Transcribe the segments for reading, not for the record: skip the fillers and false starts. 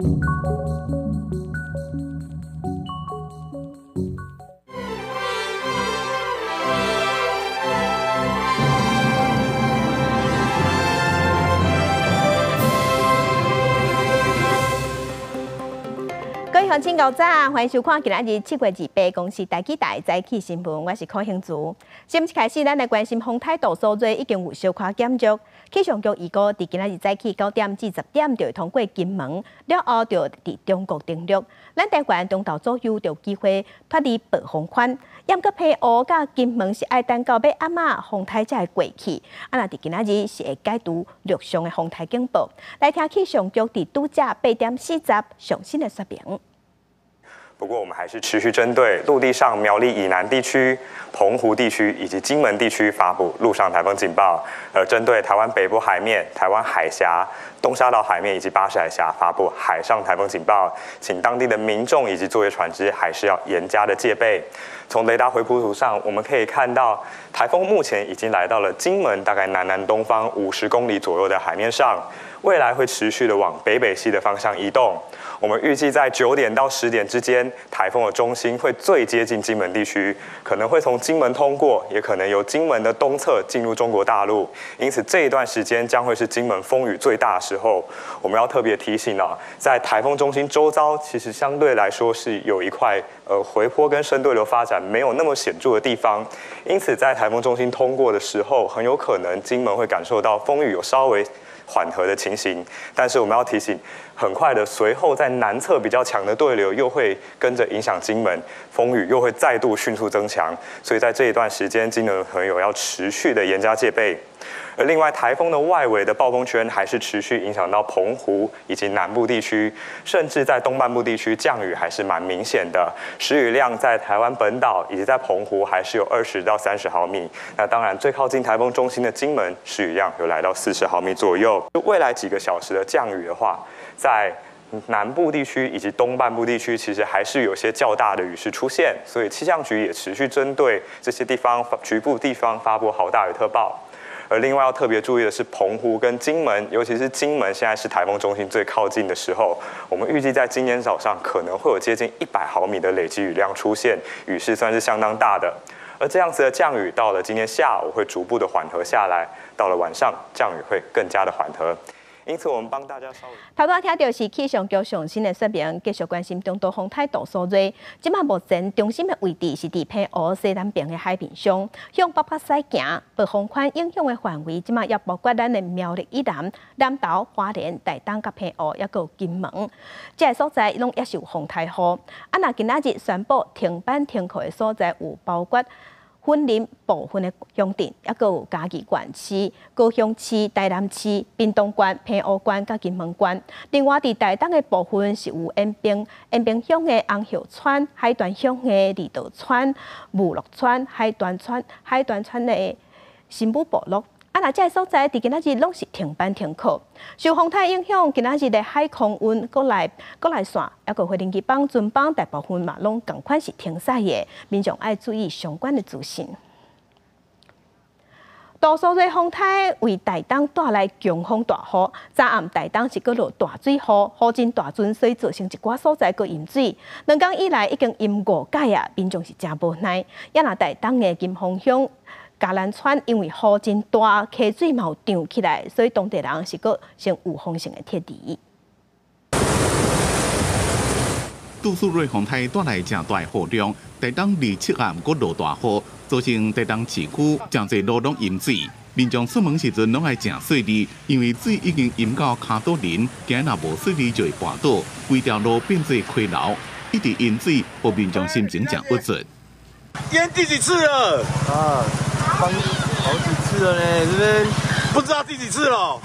各位鄉親早晨，歡迎收看今仔日7月28公視台語台早起新聞，我是柯興慈。新聞開始，咱來關心風颱杜蘇芮已經有小可減弱。氣象局預估，佇今仔日早起9點至10點就會通過金門，了後就佇中國登陸。咱台灣中晝左右就有機會脫離暴風圈。毋過澎湖佮金門是愛等到欲暗仔風颱才會過去。啊，若佇今仔日是會解除陸上的風颱警報。來聽氣象局佇拄才8點40上新的說明。不過，我們還是持續針對陸地上苗栗以南地區、澎湖地區以及金門地區發布陸上颱風警報，而針對台灣北部海面、台灣海峽、東沙島海面以及巴士海峽發布海上颱風警報，請當地的民眾以及作業船隻還是要嚴加的戒備。從雷達回波圖上，我們可以看到，颱風目前已經來到了金門大概南南東方50公里左右的海面上，未來會持續的往北北西的方向移動。我們預計在9點到10點之間，颱風的中心會最接近金門地區，可能會從金門通過，也可能由金門的東側進入中國大陸。因此這一段時間將會是金門風雨最大的時候。我們要特別提醒啊，在颱風中心周遭，其實相對來說是有一塊回波跟深對流發展沒有那麼顯著的地方，因此在颱風中心通過的時候，很有可能金門會感受到風雨有稍微緩和的情形，但是我們要提醒，很快的隨後在南側比較強的對流又會跟着影響金門，風雨又會再度迅速增強，所以在這一段時間，金門朋友要持續的嚴加戒備。而另外，颱風的外圍的暴風圈還是持續影響到澎湖以及南部地區，甚至在東半部地區降雨還是蠻明顯的，時雨量在台灣本島以及在澎湖還是有20到30毫米。那當然，最靠近颱風中心的金門，時雨量有來到40毫米左右。未來幾個小時的降雨的話，在南部地區以及東半部地區，其實還是有些較大的雨勢出現，所以氣象局也持續針對這些地方局部地方發布豪大雨特報。而另外要特別注意的是，澎湖跟金門，尤其是金門，現在是颱風中心最靠近的時候，我們預計在今天早上可能會有接近100毫米的累積雨量出現，雨勢算是相當大的。而這樣子的降雨到了今天下午會逐步的緩和下來，到了晚上降雨會更加的緩和。因此，我們幫大家稍微。頭拄聽著是氣象局上新的說明，繼續關心中度風颱杜蘇芮。這擺目前中心的位置是佇澎湖西南邊的海面上，向北北西行，暴風圈影響的範圍，這擺也包括咱的苗栗以南、南投、花蓮、台東佮澎湖，抑閣有金門，這个所在攏猶是有風颱雨。啊，若今仔日宣布停班停課的所在有包括雲林部分的鄉鎮，抑閣有嘉義縣市、高雄市、台南市、屏東縣、澎湖縣佮金門縣。另外，佇台東的部分是有延平鄉的紅葉村、海端鄉的離島村、武樂村、海端村的新武部落。啊，若這个所在佇今仔日攏是停班停課。受風颱影響，今仔日的海空運國內線，抑閣飛行機班、船班大部分嘛攏仝款是停駛的，民眾愛注意相關的資訊。杜蘇芮風颱為台東帶來強風大雨，昨暗台東是閣落大水雨，雨真大陣，所以造成一寡所在閣淹水。2工以來已經淹五擺啊，民眾是誠無奈。也若台東的金峰鄉嘉蘭村因為雨真大，溪水嘛有漲起來，所以當地人是閣先預防性的撤離。杜蘇芮風颱帶來誠大雨量，台東27暗閣落大雨，造成台東市區誠濟路攏淹水。民眾出門時陣攏愛誠細膩，因為水已經淹到跤肚輪，驚若無細膩就會跋倒，規條路變做溪流，一直淹水，予民眾心情誠鬱卒。淹第幾次了？啊，好幾次了呢，這邊不知道第幾次了。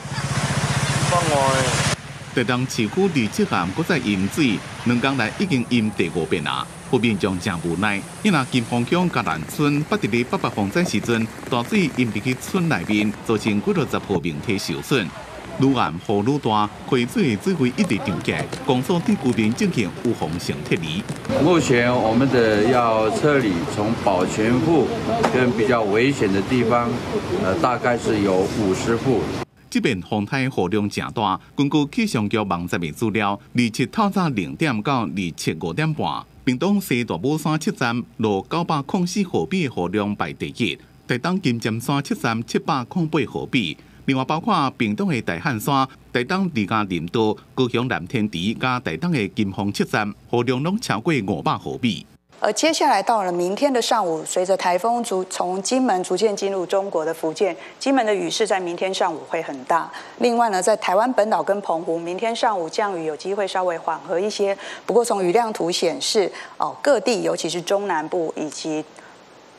放我欸。台東市區27暗閣再淹水，2工來已經淹第五遍啊！予民眾誠無奈。因若金峰鄉嘉蘭村，捌佇咧八八風災時陣，大水淹入去村內面，造成幾落十戶民宅受損。愈暗雨愈大，溪水的水位一直漲起來，公所對居民進行預防性撤離。目前我們的要撤離，從保全戶跟比較危險的地方，大概是有50戶。這遍風颱雨量誠大。根據氣象局網站的資料，27透早2點到27 5點半，屏東西大武山測站落904毫米的雨量排第一，台東金針山測站708毫米。另外包括屏東的大漢山、台東二家林道、高雄南天池佮台東的金峰測站，雨量攏超過500毫米。而接下來到了明天的上午，隨着颱風逐從金門逐漸進入中國的福建，金門的雨勢在明天上午會很大。另外呢，在台灣本島跟澎湖，明天上午降雨有機會稍微緩和一些。不過從雨量圖顯示，哦，各地尤其是中南部以及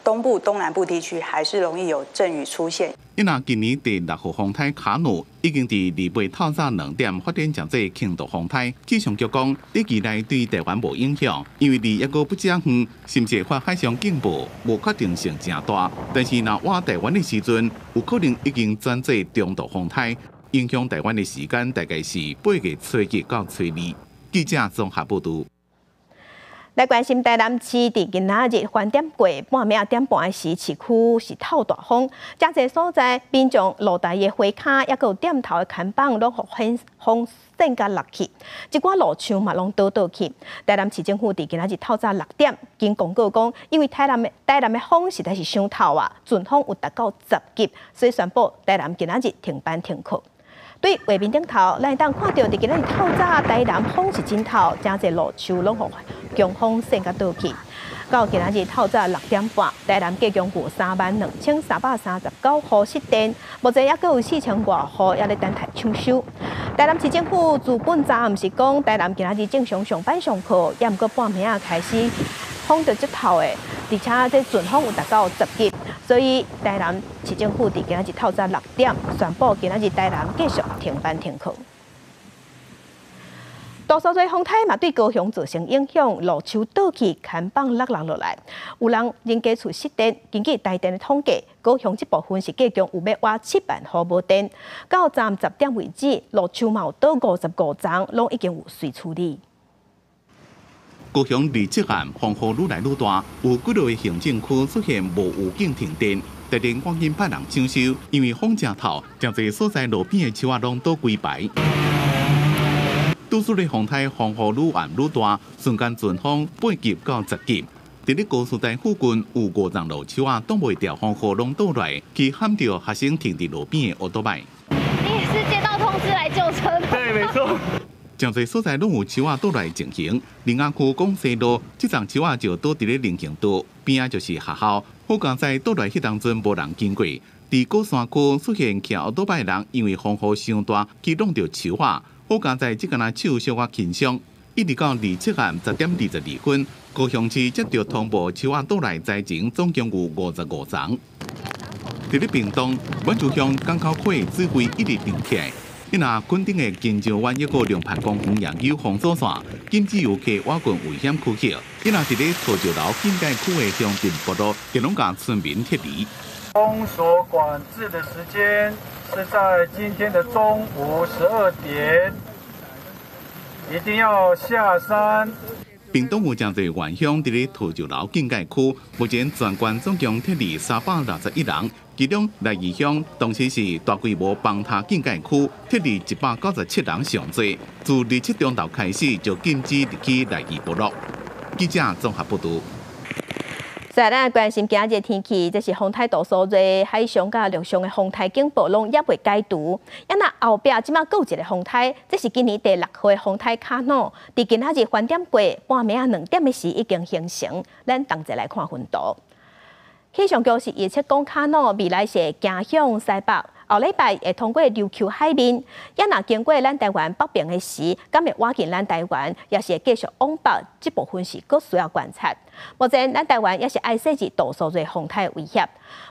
東部、東南部地區，還是容易有陣雨出現。伊若今年第六號風颱卡努已經佇28透早2點發展成做輕度風颱。氣象局講，短期內對台灣無影響，因為離猶閣不遮遠，是毋是會發海上警報，無確定性誠大。但是若倚台灣的時陣，有可能已經轉做中度風颱，影響台灣的時間大概是8月初一到初二。記者綜合報導。來關心台南市佇今仔日翻點過半暝仔點半的時，市區是透大風，誠濟所在民眾露台的花跤，抑閣有店頭的看板攏予風扇共落去，一寡路樹嘛攏倒倒去。台南市政府佇今仔日透早6點，經公告講，因為台南的風實在是傷透啊，陣風有達到10級，所以宣布台南今仔日停班停課。對畫面頂頭，咱會當看著佇今仔日透早台南風是真透，誠濟路樹攏予強風扇共倒去。到今仔日透早6點半，台南計共有32,339戶失電，目前猶閣有4千外戶猶咧等待搶修。台南市政府自本昨毋是講台南今仔日正常上班上課，猶毋過半暝仔開始風就足透的，而且這陣風有達到10級，所以台南市政府佇今仔日透早6點宣布，今仔日台南繼續停班停課。杜蘇芮風颱嘛對高雄造成影響，路樹倒去，看板落落落來，有人人家厝失電。根據台電的統計，高雄這部分是計共有欲倚7萬戶無電。到昨暗10點為止，路樹嘛有倒55叢，攏已經有隨處理。高雄27號風雨愈來愈大，有幾个行政區出現無預警停電，台電趕緊派人搶修，因為風誠透，誠濟所在路邊的樹仔攏倒規排。杜蘇芮風颱風雨愈來愈大，瞬間陣風8級到10級。佇咧高速台附近有五叢路樹仔擋袂牢風雨攏倒來，去撼著學生停佇路邊的歐多擺。你也是接到通知來救車的？對，沒錯。誠濟所在攏有樹仔倒來情形，苓雅區廣西路這叢樹仔就倒佇咧人行道邊仔就是學校，好佳哉倒來彼當陣無人經過。佇鼓山區出現騎歐多擺人，因為風雨傷大去挵著樹仔。好佳哉，這敢若手小可輕傷，一直到27號10點22分，高雄市接著通報樹仔倒來災情，總共有55叢。佇咧屏東滿族鄉港口區水位一直漲起來，伊若墾丁的金石灣抑閣龍蟠公園研究封鎖線，禁止遊客倚近危險區域。伊若佇咧桃石樓警戒區的鄉鎮部落，就攏共村民撤離。封鎖管制的時間是在今天的中午12點，一定要下山。屏東有誠濟原鄉佇咧桃石樓警戒區，目前全縣總共撤離361人，其中內義鄉當時是大規模崩塌警戒區，撤離197人上濟。自27中晝開始就禁止入去內義部落。記者綜合報導。再來關心今日天氣，這是風颱杜蘇芮，海上佮陸上的風颱警報攏猶未解除。啊若後壁這馬閣有一个風颱，這是今年第六號的風颱卡努，佇今仔日翻點過半暝仔2點的時已經形成。咱同齊來看雲圖。氣象局是預測講卡努未來是會行向西北，後禮拜會通過琉球海面，啊若經過咱台灣北邊的時，敢會倚近咱台灣，抑是會繼續往北，這部分是閣需要觀察。目前咱台灣也是愛小心杜蘇芮風颱威脅。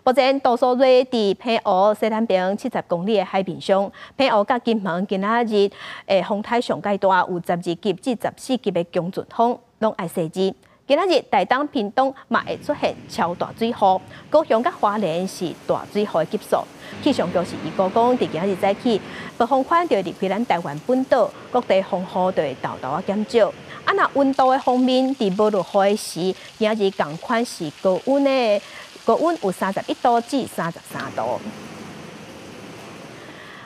目前杜蘇芮佇澎湖西南邊70公里的海面上，澎湖佮金門今仔日的風颱上蓋大，有12級至14級的強陣風，攏愛小心。今仔日台東、屏東嘛會出現超大水雨，高雄佮花蓮是大水雨的級數。氣象局是預估講，佇今仔日早起，暴風圈就會離開咱台灣本島，各地風雨就會沓沓仔減少。啊，若溫度的方面，佇無落雨的時，今仔日仝款是高溫的，高溫有31度至33度。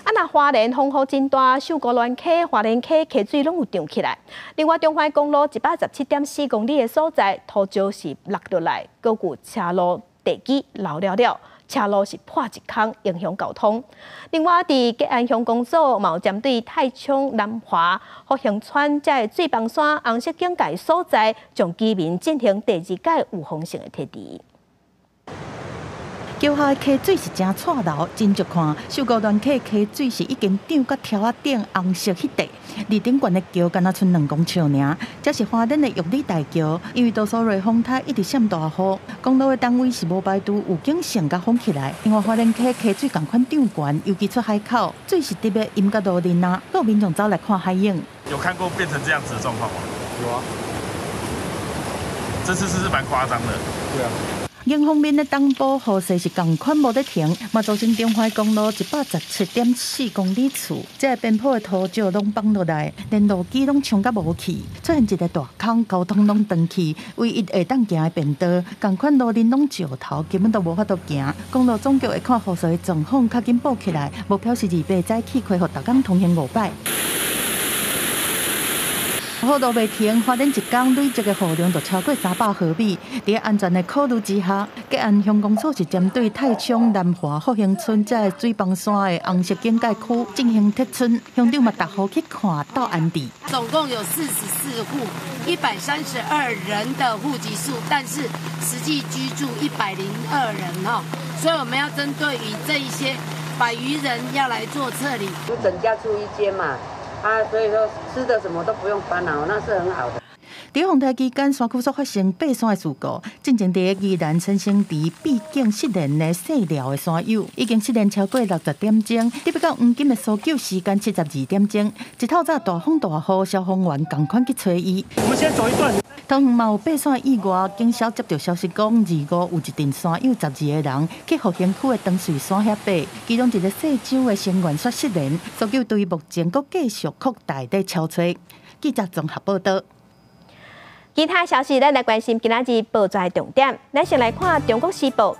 啊，若花蓮風雨真大，秀姑巒溪、花蓮溪溪水攏有漲起來。另外，中環公路117.4公里的所在，土石是落落來，閣有車路地基流了了，車路是破一空，影響交通。另外，佇吉安鄉公所嘛有針對太倉、南華、福興村這个水枋山紅色警戒所在，將居民進行第二屆預防性的撤離。橋下的溪水是誠掣流，真足看。秀姑巒溪溪水是已經漲到柱仔頂紅色彼塊，離頂懸的橋敢若賰2公尺爾。這是花蓮的玉里大橋，因為杜蘇芮風颱一直閃大雨，公路的單位是無排除預警性共封起來。另外花蓮溪溪水仝款漲懸，尤其出海口，水是直欲淹到路面啊，閣有民眾走來看海湧。有看過變成這樣子的狀況嗎？有啊，這次是蠻誇張的。對啊。另方面的東部雨勢是仝款無咧停，嘛造成中環公路117.4公里處，這个邊坡的土石攏崩落來，連路基攏沖甲無去，出現一个大空，交通攏斷去。唯一會當行的便道，仝款路面攏石頭，根本都無法度行。公路總局會看雨勢的狀況，較緊補起來，目標是28早起恢復逐工通行5擺。雨都袂停，花蓮一工累積的雨量就超過300毫米。佇安全的考慮之下，吉安鄉公所是針對太倉、南華、福興村這个水枋山的紅色警戒區進行撤村，鄉長嘛逐戶去看鬥安置。總共有44戶，132人的戶籍數，但是實際居住102人哈，所以我們要針對於這一些百餘人要來做撤離。就整家住一間嘛。啊，所以說吃的什麼都不用煩惱，那是很好的。佇風颱期間，山區所發生爬山的事故，進前佇宜蘭先生池秘境失聯的細寮的山友，已經失聯超過60點鐘，特別到黃金的搜救時間72點鐘，一透早大風大雨，消防員仝款去揣伊。我們先走一段。桃園嘛有爬山意外，警消接到消息講，二五有一陣山友12個人去復興區的長穗山遐爬，其中一个姓周的成員煞失聯，搜救隊目前閣繼續擴大咧搜揣。記者綜合報道。其他消息，咱來關心今仔日報紙的重點。咱先來看《中國時報》，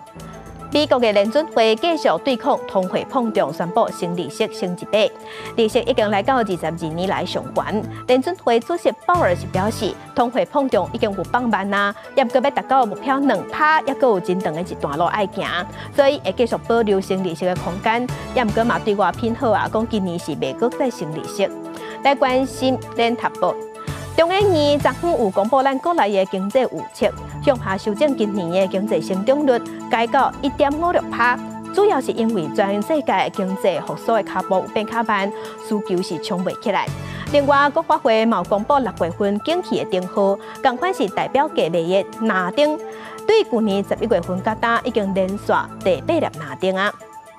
美國的聯準會繼續對抗通貨膨脹，宣布升利息升一碼，利息已經來到22年來上懸。聯準會主席鮑爾是表示，通貨膨脹已經有放慢啊，也毋過欲達到目標2趴，猶閣有真長的一段路愛行，所以會繼續保留升利息的空間。也毋過嘛對外偏好啊，講今年是袂閣再升利息。來關心聯合報。中研院昨昏有公布咱國內的經濟預測，向下修正今年的經濟成長率，改到1.56趴，主要是因為全世界經濟復甦的腳步有變較慢，需求是衝袂起來。另外，國發會嘛公布6月份景氣的燈號，仝款是代表價賣的藍燈，對舊年11月份到今已經連續第八粒藍燈啊。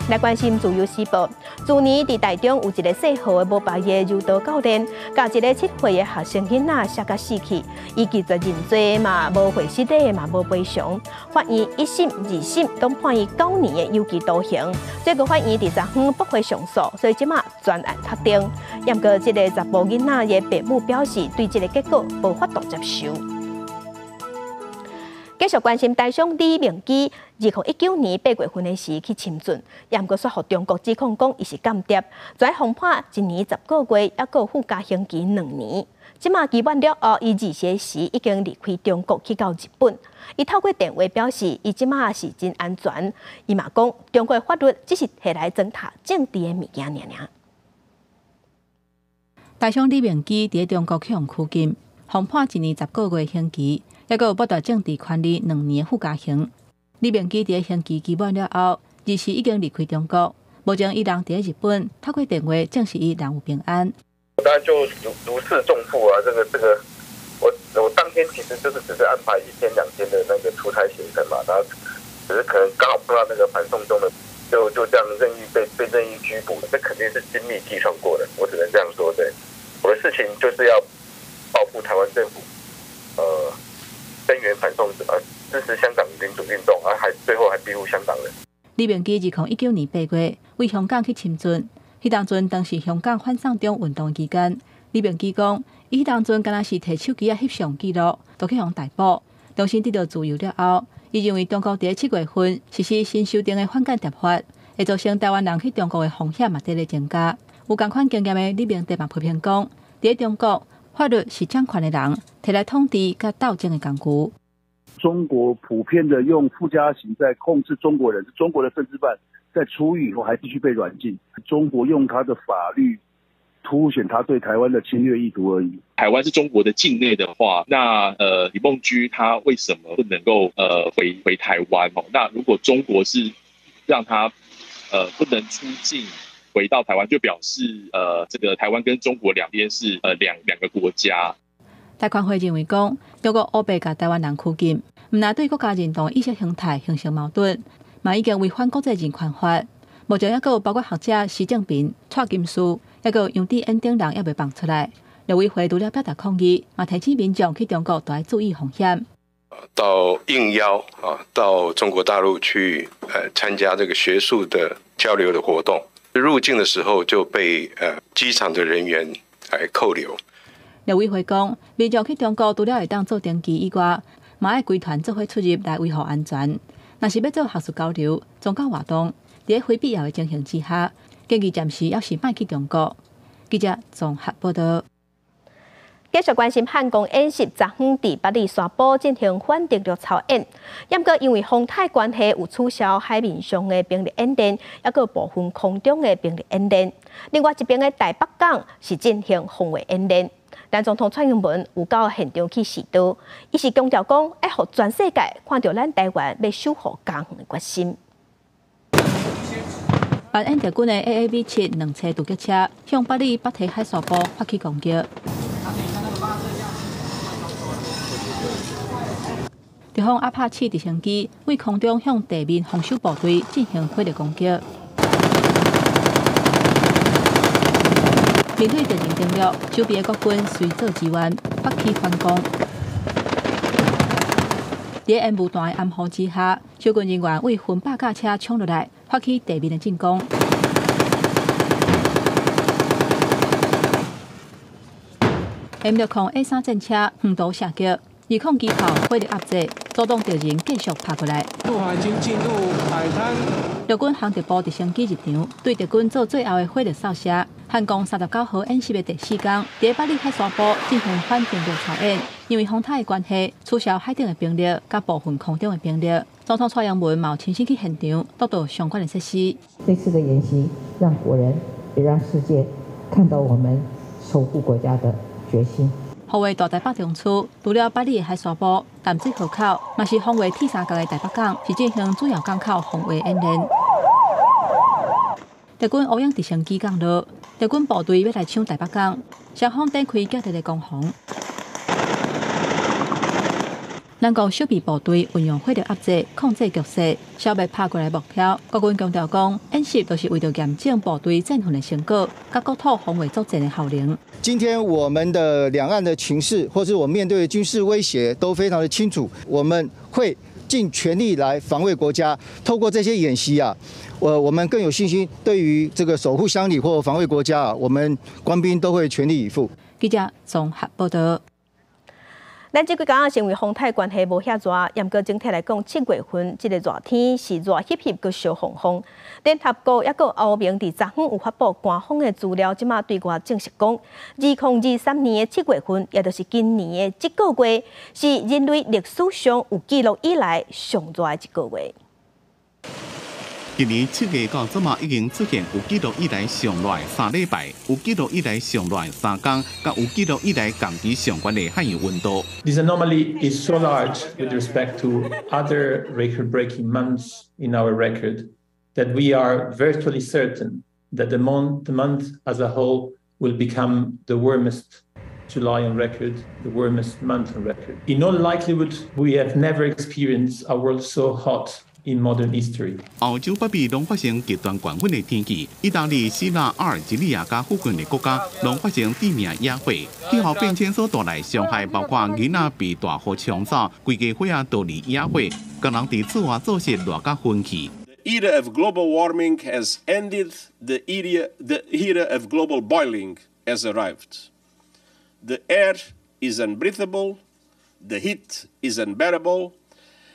來關心自由時報，去年佇台中有一个姓何的無別業柔道教練，共一个7歲的學生囡仔殺甲死去，伊拒絕認罪嘛，無會失禮嘛，無賠償。法院一審、二審攏判伊9年的有期徒刑，最高法院佇昨昏駁回上訴，所以這馬全案確定。毋過，這个查埔囡仔的爸母表示，對這个結果無法度接受。繼續關心台商李明基，2019年8月份的時去深圳，毋過煞予中國指控講伊是間諜，跩予判1年10個月，猶閣附加刑期2年。這馬期滿了後，伊二時已經離開中國去到日本。伊透過電話表示，伊這馬是真安全。伊嘛講，中國的法律只是提來糟蹋政治的物件爾爾。台商李明基佇中國予人拘禁，予判1年10個月刑期。猶閣有剝奪政治權利2年附加刑。李明基佇刑期期滿了後，二時已經離開中國，目前伊人佇日本，透過電話證實伊人有平安。當然就如釋重負啊！這個，我當天其實就是只是安排一天兩天的那個出差行程嘛，然後只是可能剛好碰到那個反送中的，就這樣任意被任意拘捕，這肯定是精密計算過的，我只能這樣說。對，我的事情就是要報復台灣政府，聲援反送中，支持香港民主運動，而還最後還庇護香港人。李明基2019年8月為香港去深圳，彼當陣當時香港反送中運動期間，李明基講，伊彼當陣敢若是提手機仔翕相記錄，就去予逮捕。重新得到自由了後，伊認為中國佇7月份實施新修訂的反間諜法，會造成台灣人去中國的風險嘛，佇咧增加。有仝款經驗的李明德嘛批評講，佇中國法律是掌權的人提來統治佮鬥爭的工具。中國普遍的用附加刑在控制中國人，中國的政治犯在出獄以後還繼續被軟禁。中國用他的法律凸顯他對台灣的侵略意圖而已。台灣是中國的境內的話，那李孟居他為什麼不能夠回台灣？那如果中國是讓他不能出境回到台灣，就表示這個台灣跟中國兩邊是兩個國家。台權會認為講，中國烏白共台灣人拘禁，毋但對國家認同意識形態形成矛盾，嘛已經違反國際人權法。目前猶閣有包括學者施正斌、蔡金書，猶閣有楊智恩等人猶未放出來。陸委會除了表達抗議，嘛提醒民眾去中國都愛注意風險。到應邀啊，到中國大陸去參加這個學術的交流的活動，入境的時候就被機場的人員來扣留。陸委會講，民眾去中國除了會當做登機以外，嘛愛規團做伙出入來維護安全。若是欲做學術交流、宗教活動，佇非必要的情形之下，建議暫時猶是莫去中國。記者綜合報道。繼續關心漢光演習，昨昏佇八里沙埔進行反登陸操演，毋過因為風颱關係，有取消海面上的兵力演練，猶閣部分空中的兵力演練。另外一邊的臺北港是進行防衛演練。咱總統蔡英文有到現場去視導，伊是強調講，愛予全世界看著咱臺灣欲守護家園的決心。扮演敵軍的 AAV 7兩棲突擊車向八里北堤海沙埔發起攻擊。敵方阿帕契直升機對空中向地面防守部隊進行火力攻擊。面對敵人登陸，守備的國軍隨做支援，發起反攻。佇煙霧彈的掩護之下，守軍人員對分百架車衝入來，發起地面的進攻。M60A3戰車遠途射擊，209炮火力壓制，阻擋敵人繼續拍過來。陸海軍進入海灘。陸軍航特部直升機入場，對敵軍做最後的火力掃射。漢光39號演習的第四天，佇八里海沙埔進行反登陸操演，因為風颱的關係，取消海頂的兵力，佮部分空中的兵力。總統蔡英文嘛有親身去現場，督導相關的設施。這次的演習，讓國人也讓世界看到我們守護國家的決心。防衛大台北中區，除了八里的海沙埔、淡水河口，嘛是防衛鐵三角的台北港，是進行主要港口防衛演練。敵軍烏鷹直升機降落，敵軍部隊欲來搶台北港，雙方展開激烈的攻防。南國守備部隊運用火力壓制、控制局勢，消滅拍過來目標。國軍強調講，演習就是為著驗證部隊戰訓的成果，佮國土防衛作戰的效能。今天我們的兩岸的情勢，或是我們面對的軍事威脅，都非常的清楚。我們會盡全力來防衛國家。透過這些演習啊，我們更有信心，對於這個守護鄉里或防衛國家啊，我們官兵都會全力以赴。記者綜合報道。咱這幾工是因為風颱關係無遐熱，毋過整體來講，7月份這個熱天是熱翕翕閣燒烘烘。聯合國猶閣歐盟佇昨昏有發布官方的資料，這馬對外證實講，2023年的7月份，也就是今年的這個月，是人類歷史上有記錄以來上熱的一個月。今年7月到這馬已經出現有記錄以來上熱的3禮拜，有記錄以來上熱的3工，佮有記錄以來同期上懸的海洋溫度。 This anomaly is so large with respect to other record-breaking months in our record that we are virtually certain that the month as a whole will become the warmest July on record, the warmest month on record. In all likelihood, we have never experienced a world so hot in modern history. 歐洲北邊攏發生極端高溫的天氣，意大利、希臘、阿爾及利亞佮附近的國家攏發生致命野火。氣候變遷所帶來傷害，包括囡仔被大雨沖走、規家伙仔逃離野火，共人佇厝外做事熱甲昏去。 The era of global warming has ended. The era of global boiling has arrived. The air is unbreathable. The heat is unbearable.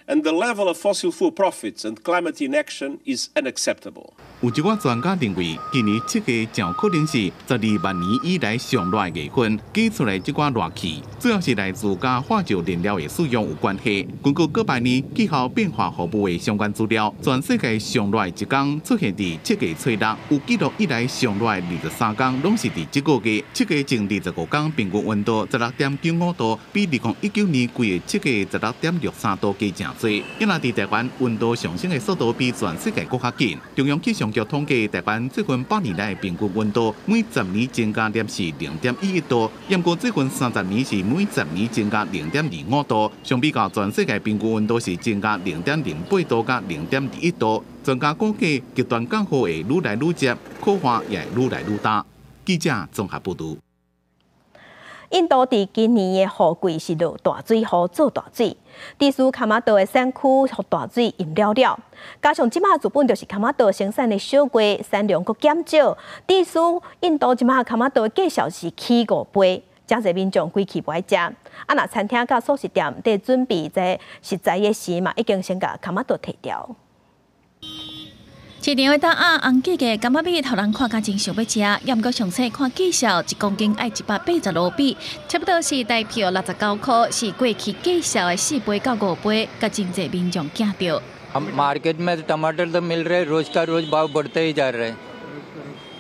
And the level of fossil fuel profits and climate inaction is unacceptable. 有一寡專家認為，今年7月誠可能是12萬年以來上熱的月份，計出來這寡熱氣，主要是來自佮化石燃料的使用有關係。根據過百年氣候變化服務的相關資料，全世界上熱的一天出現佇7月初6，有記錄以來上熱的23天，攏是佇這個月。7月前25天平均溫度16.95度，比2019年規个7月16.63度加誠濟。因為佇台灣溫度上升的速度比全世界閣較緊。中央氣象局統計，台灣最近100年來的平均溫度每10年增加攝氏0.11度，毋過最近30年是每十年增加0.25度。相比較全世界平均溫度是增加0.08度佮0.21度。專家估計極端降雨會愈來愈捷，苦旱也會愈來愈焦。記者綜合報導。印度佇今年的雨季是落大水雨做大水，致使崁仔島的產區予大水淹了了。加上這馬日本就是崁仔島生產的小月，產量閣減少，致使印度這馬崁仔島的價數是起5倍，誠濟民眾規氣無愛食。啊，若餐廳佮素食店佇準備這食材的時嘛，已經先共崁仔島提掉。市場的擔仔紅價格，柑仔蜜予人看甲真想欲食，也毋過詳細看價數，1公斤愛180盧比，差不多是台票69箍，是過去價數的4倍到5倍，共真濟民眾驚著。 हम मार्केट में टमाटर तो मिल रहे, रोज का रोज भाव बढ़ते ही जा रहे हैं।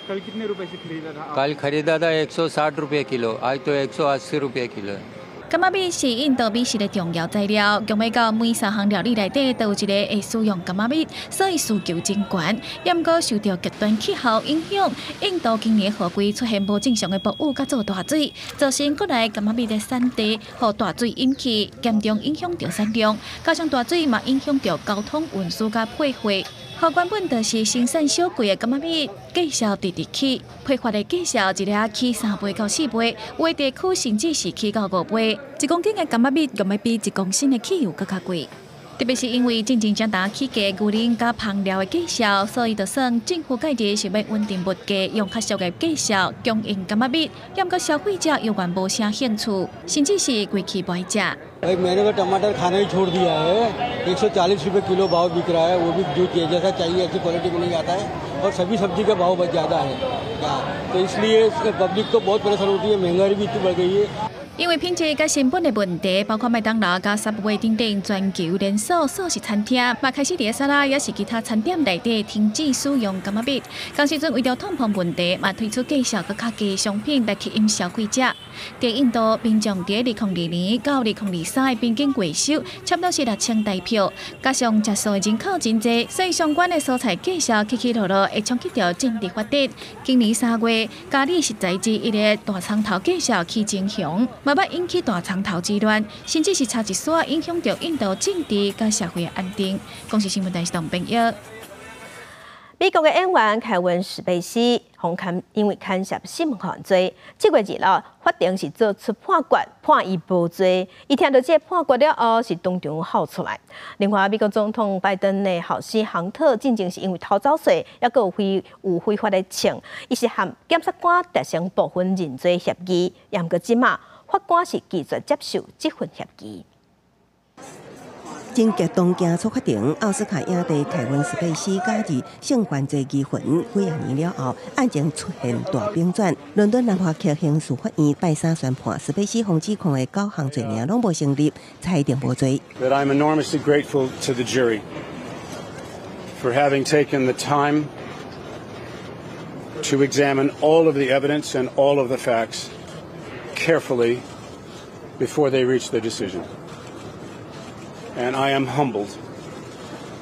कल कितने रुपए से खरीदा था? कल खरीदा था 160 रुपये किलो, आज तो 180 रुपये किलो है।柑仔蜜是印度美食的重要材料，強欲到每三項料理內底都有一个會使用柑仔蜜，所以需求真懸。也毋過受著極端氣候影響，印度今年雨季出現無正常的暴雨佮做大水，造成國內柑仔蜜的產地予大水淹去，嚴重影響著產量。加上大水嘛影響著交通運輸佮配貨。予原本就是生產小貴的柑仔蜜，價數直直起，批發的價數一粒起3倍到4倍，有的地區甚至是起到5倍。1公斤的柑仔蜜用欲比1公升的汽油閣較貴。特別是因為進前誠焦起價牛奶佮香料的價數，所以就算政府介入是欲穩定物價，用較俗的價數供應柑仔蜜，毋過消費者猶原無啥興趣，甚至是規氣無愛食。 भाई, मैंने तो टमाटर खाना ही छोड़ दिया है। 140 रुपये किलो भाव बिक रहा है, वो भी जो जैसा चाहिए ऐसी क्वालिटी में नहीं आता है और सभी सब्जी का भाव बहुत ज़्यादा है क्या, तो इसलिए पब्लिक को बहुत परेशान होती है। महंगाई भी इतनी बढ़ गई है। 因為品質佮成本的問題，包括麥當勞佮 Subway 等等全球連鎖素食餐廳，嘛開始佇沙拉抑是其他餐點內底停止使用柑仔蜜。仝時陣為著通膨問題，嘛推出價數閣較低商品來吸引消費者。佇印度，民眾佇2022到2023的平均月收差不多是6000台票，加上食素的人口真濟，所以相關的蔬菜價數起起落落會衝擊著政治發展。今年3月，咖喱食材之一的大蔥頭價數起真雄，嘛捌引起大蔥頭之亂，甚至是差一絲影響著印度政治佮社會的安定。公視新聞台是董朋友。美國的演員凱文·史貝西，予牽因為牽涉性犯罪，7月2日法庭是做出判決，判伊無罪。伊聽著這个判決了後，是當場哭出來。另外，美國總統拜登的後生亨特，進前是因為偷走稅，抑閣有非法的槍，伊是和檢察官達成部分認罪協議，毋過這馬法官是拒絕接受這份協議。真激動行出法庭，奧斯卡影帝凱文·史貝西假日性犯罪疑雲幾仔年了後，案情出現大反轉。倫敦南華區刑事法院拜三宣判，史貝西予指控的九項罪名攏無成立，裁定無罪。 That I'm enormously grateful to the jury for having taken the time to examine all of the evidence and all of the facts carefully before they reached their decision. And I am humbled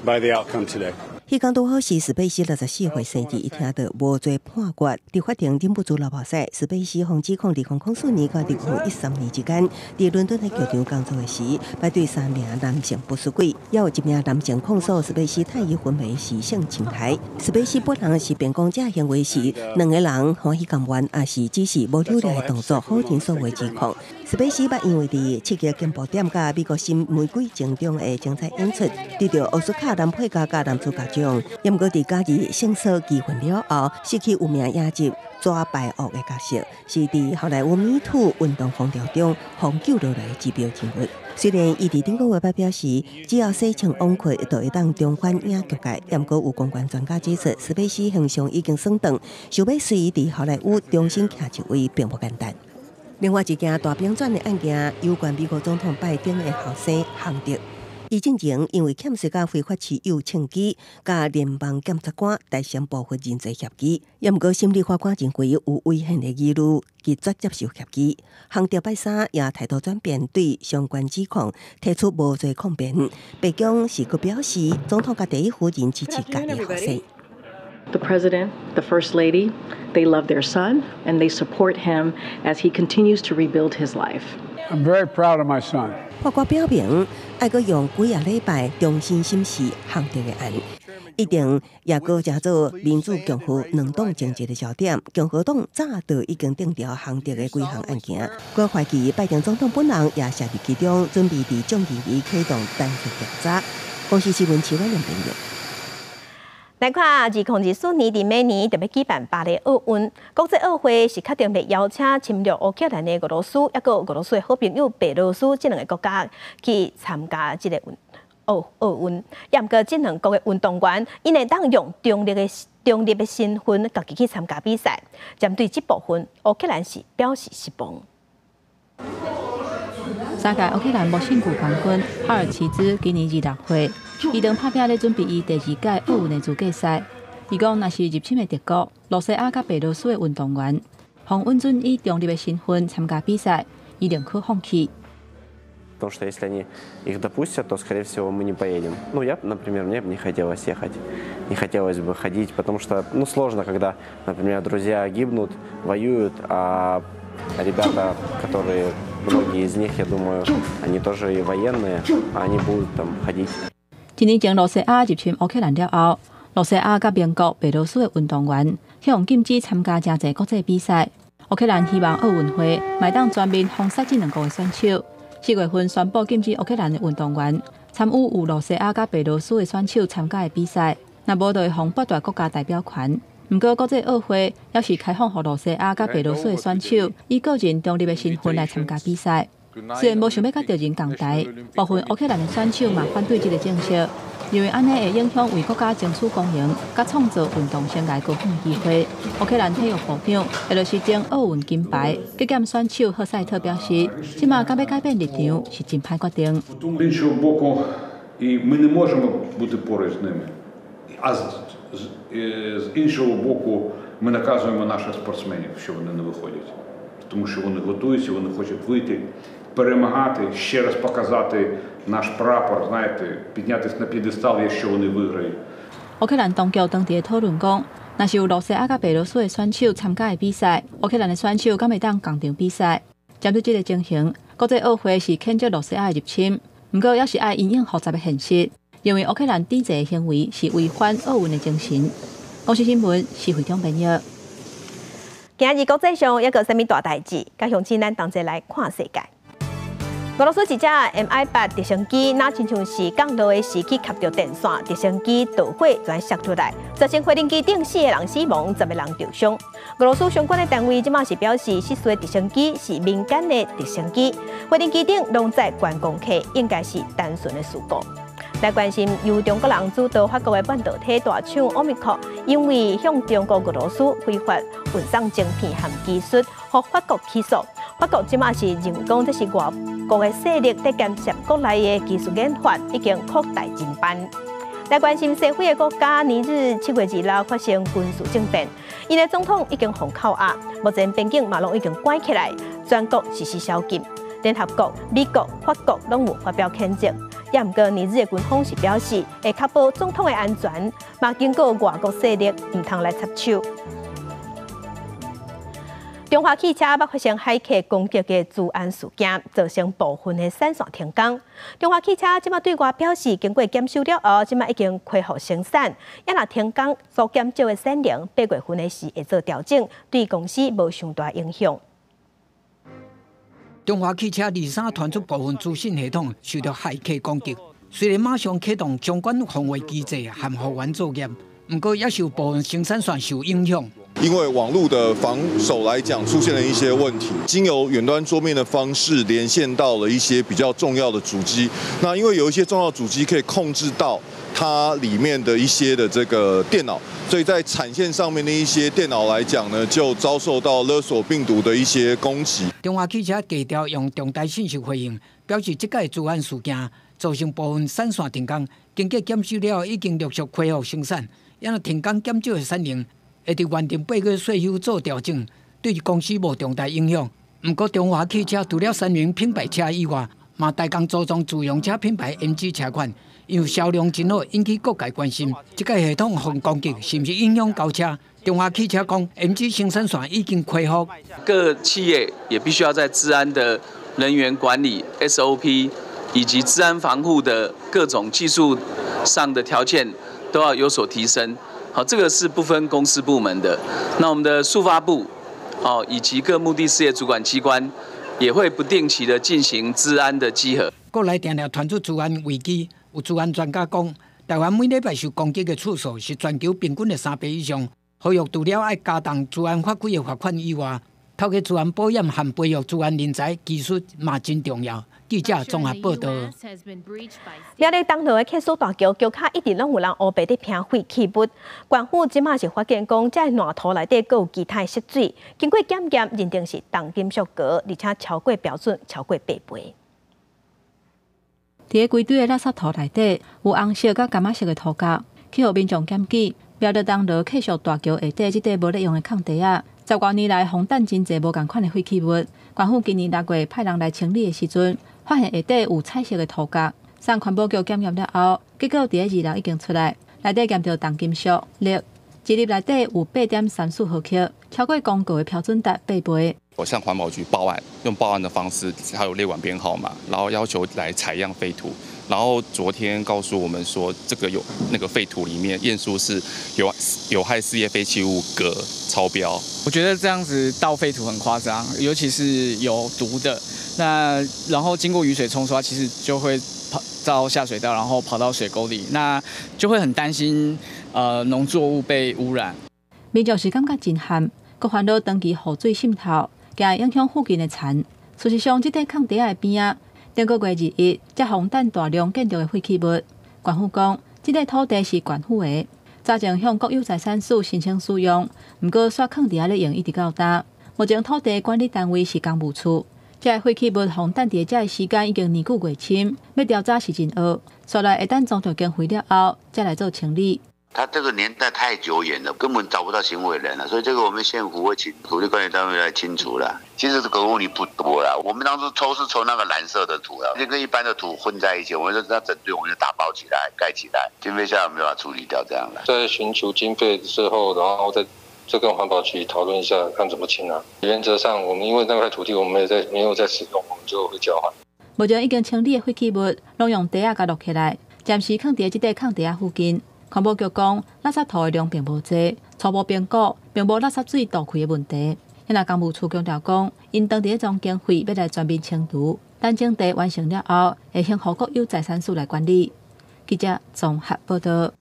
by the outcome today. 彼工拄好是史貝西64歲生日，伊聽著無罪判決，佇法庭忍不住流目屎。史貝西予指控2004年到2013年之間，佇倫敦的劇場工作的時，捌對三名男性不出軌，也有一名男性控訴史貝西趁伊昏迷時性侵害。史貝西本人是辯講這行為是兩个人歡喜甘願，抑是只是無努力的動作，否認所有指控。史貝西捌因為佇七月金寶點佮美國新玫瑰情中的精彩演出，得著奧斯卡男配角佮男主角獎。獎。毋過佇假日勝訴機分了後，失去有名影集抓白惡的角色，是佇荷萊塢 Me Too 運動風潮中予救落來的指標人物。雖然伊佇頂個月表示，只要洗清枉過，就會當重返影劇界。毋過有公關專家指出，史貝西形象已經損斷，想欲隨伊佇荷萊塢重新徛一位並無簡單。另外一件大反轉的案件，有關美國總統拜登的後生亨特。伊進前因為欠稅佮非法持有槍支，佮聯邦檢察官達成部分認罪協議。毋過心理法官認為有違憲的疑慮，拒絕接受協議。亨特拜三也態度轉變，對相關指控提出無罪抗辯。白宮是閣表示，總統佮第一夫人支持家己後生。 The president, the first lady, they love their son and they support him as he continues to rebuild his life. I'm very proud of my son. 法官表明，愛閣用幾仔禮拜重新審視亨特的案，一定也閣成做民主共和兩黨爭執的焦點。共和黨早就已經定調亨特的幾項案件，閣懷疑拜登總統本人也涉入其中，準備佇眾議院啟動彈劾調查。公視新聞徐婉玲編譯。來看，2024年佇明年就欲舉辦巴黎奧運，國際奧會是確定欲邀請侵略烏克蘭的俄羅斯，抑閣俄羅斯的好朋友白羅斯這兩个國家去參加這个奧運。也毋過，這兩國的運動員，𪜶會當用中立的身份，家己去參加比賽。針對這部分，烏克蘭是表示失望。三屆烏克蘭無勝球冠軍哈爾齊茲今年26歲，伊正拍拚咧準備伊第二屆奧運的資格賽。伊講，若是入侵的敵國羅西亞佮白羅斯的運動員，予允准以中立的身份參加比賽，伊寧可放棄。 Потому что если они их допустят, то, скорее всего, мы не поедем. Ну, я, например, мне бы не хотелось ехать, не хотелось бы ходить, потому что, ну, сложно, когда, например, друзья гибнут, воюют, а ребята, которые, многие из них, я думаю, они тоже и военные, а они будут там ходить. 一年前，羅西亞入侵烏克蘭了後，羅西亞佮盟國白羅斯的運動員予禁止參加誠濟國際比賽。烏克蘭希望奧運會會當全面封殺這兩國的選手。4月份宣布禁止烏克蘭的運動員參與有羅西亞佮白羅斯的選手參加的比賽，若無就會予剝奪國家代表權。毋過國際奧會猶是開放予羅西亞佮白羅斯的選手以個人中立的身份來參加比賽。雖然無想欲佮敵人仝台，部分烏克蘭的選手嘛反對這个政策，認為按呢會影響為國家爭取光榮，佮創造運動生涯高峰的機會。烏克蘭體育部長，也就是前奧運金牌擊劍選手赫賽特表示，這馬敢欲改變立場是真歹決定。 З іншого боку, і ми не можемо бути поруч з ними. А з іншого боку, ми наказуємо наших спортсменів, що вони не виходять. Тому що вони готуються, вони хочуть вийти, перемагати, ще раз показати наш прапор, знаєте, піднятися на п'єдестал, якщо вони виграють. 烏克蘭當局當地討論講，若是有羅西亞佮白羅斯的選手參加的比賽，烏克蘭的選手敢會當仝場比賽？針對這个情形，國際奧會是譴責羅西亞的入侵，毋過猶是愛因應複雜的現實，認為烏克蘭抵制的行為是違反奧運的精神。公視新聞，施惠中編譯。今日國際上猶閣有啥物大代誌？佮鄉親咱同齊來看世界。俄羅斯一隻 Mi-8直升機，若親像是降落的時去磕著電線，直升機導火全燒出來，造成飛行機頂四個人死亡，10個人受傷。俄羅斯相關的單位這馬是表示，失事的直升機是民間的直升機，飛行機頂攏載觀光客，應該是單純的事故。來關心由中國人主導法國的半導體大廠奧密克，因為向中國俄羅斯非法運送晶片和技術，予法國起訴。法國這馬是認為講這是外國的勢力在干涉國內的技術研發，已經擴大真範。來關心西非的國家，尼日7月26發生軍事政變，𪜶的總統已經予扣押，目前邊境嘛攏已經關起來，全國實施宵禁。聯合國、美國、法國攏有發表譴責。也毋過尼日的軍方是表示會確保總統的安全，嘛警告外國勢力毋通來插手。中華汽車捌發生駭客攻擊的資安事件，造成部分的產線停工。中華汽車這馬對外表示，經過檢修了後，這馬已經恢復生產。也若停工所減少的產能，8月份的時會做調整，對公司無傷大影響。中華汽車23傳出部分資訊系統受到駭客攻擊，雖然馬上啟動相關防衛機制和復原作業，毋過也受部分生產線受影響。因為網路的防守來講出現了一些問題，經由遠端桌面的方式連線到了一些比較重要的主機。那因為有一些重要主機可以控制到它裡面的一些的這個電腦，所以在產線上面的一些電腦來講呢，就遭受到勒索病毒的一些攻擊。中華汽車低調用重大信息回應，表示這個資安事件造成部分產線停工，經過檢修了後已經陸續恢復生產，因為停工減少的產能會佇原定8月稅收做調整，對公司無重大影響。毋過中華汽車除了三菱品牌車以外，嘛代工組裝自用車品牌 MG 車款，因為銷量真好，引起各界關心。這個系統予攻擊是毋是影響交車？中華汽車講，MG 生產線已經恢復。各企業也必須要在資安的人員管理 SOP 以及資安防護的各種技術上的條件都要有所提升。好，這個是不分公私部門的。那我們的數發部，哦，以及各目的事業主管機關，也會不定期的進行資安的稽核。國內定定傳出資安危機，有資安專家講，台灣每禮拜受攻擊的次數是全球平均的3倍以上。呼籲除了愛加重資安法規的罰款以外，透過資安保險和培育資安人才技術嘛真重要。記者綜合報道。苗栗東河的客蘇大橋橋跤一直攏有人烏白佇拋廢棄物，縣府這馬是發現講，這個爛塗內底閣有其他穡水，經過檢驗認定是重金屬鎘，而且超過標準超過8倍。佇个規堆的垃圾塗內底有紅色佮柑仔色的塗膠，去予民眾檢舉。苗栗東螺客屬大橋下底這塊無咧用的空地仔，十外年來予擲真濟無仝款的廢棄物。縣府今年6月派人來清理的時陣，發現下底有彩色的塗膠，送環保局檢驗了後，結果佇咧2樓已經出來，內底驗著重金屬鈉，一粒內底有8.34毫克，超過公告的標準值8倍。我向環保局報案，用報案的方式，還有列管編號嘛，然後要求來採樣廢土。然後昨天告訴我們說，這個有那個廢土裡面驗出是有害事業廢棄物鎘超標。我覺得這樣子倒廢土很誇張，尤其是有毒的。那然後經過雨水沖刷，其實就會跑到下水道，然後跑到水溝裡，那就會很擔心農作物被污染。民眾是感覺真譀，閣煩惱長期雨水滲透，驚影響附近的田。事實上，這塊空地仔的邊仔，頂個月21才予擲大量建築的廢棄物。縣府講，這塊土地是縣府的，早前向國有財產署申請使用，毋過煞囥佇遐咧用，一直到今。目前土地管理單位是工務處。這個廢棄物予擲佇遮的時間已經年久月深，欲調查是真僫。煞來會等裝著經費了後，才來做清理。他這個年代太久遠了，根本找不到行為人了，所以這個我們縣府會請土地管理單位來清除了。其實這個污泥不多啦，我們當初抽是抽那個藍色的土啊，就跟一般的土混在一起，我們說那整堆我們就打包起來蓋起來，經費下來沒辦法處理掉這樣了。在尋求經費之後，然後再跟環保局討論一下，看怎麼清啊。原則上，我們因為那塊土地我們沒有在使用，我們就會交還。目前已經清理的廢棄物，攏用袋仔共摞起來，暫時囥佇這塊空地仔附近。環保局講，垃圾塗的量並無濟，初步評估並無垃圾水堵開的問題。遐工務處強調講，𪜶當佇裝經費欲來全面清除，等徵地完成了後，會先予國有財產署來管理。記者綜合報道。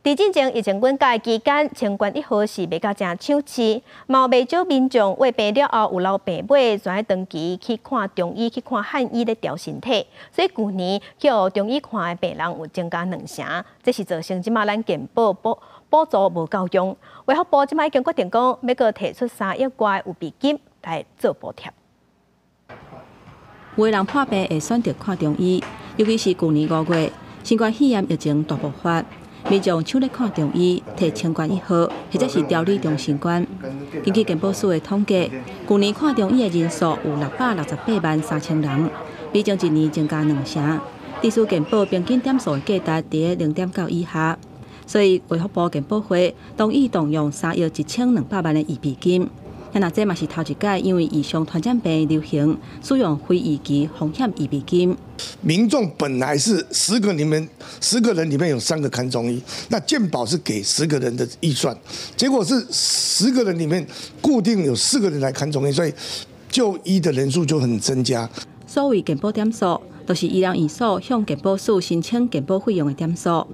佇進前疫情滾界期間，清關1號是賣甲誠搶市，嘛有袂少民眾患病了後有老病尾，轉長期去看中醫、去看漢醫咧調身體，所以舊年去予中醫看的病人有增加2成，這是造成這馬咱健保補助無夠用。衛福部這馬已經決定講，欲閣提出3億外預備金來做補貼。有的人破病會選擇看中醫，尤其是舊年5月，新冠肺炎疫情大爆發。民眾搶咧看中醫，提清冠1號，或者是調理長新冠。根據健保署的統計，舊年看中醫的人數有668萬3千人，比前一年增加2成。致使健保平均點數的價值佇0.9以下，所以衛福部健保會同意動用3億1200萬的預備金。若這嘛是頭一擺，因為異常傳染病流行，使用非預期風險預備金。民眾本來是10個人裡面有3個看中醫，那健保是給十個人的預算，結果是十個人裡面固定有4個人來看中醫，所以就醫的人數就很增加。所謂健保點數，就是醫療院所向健保署申請健保費用的點數。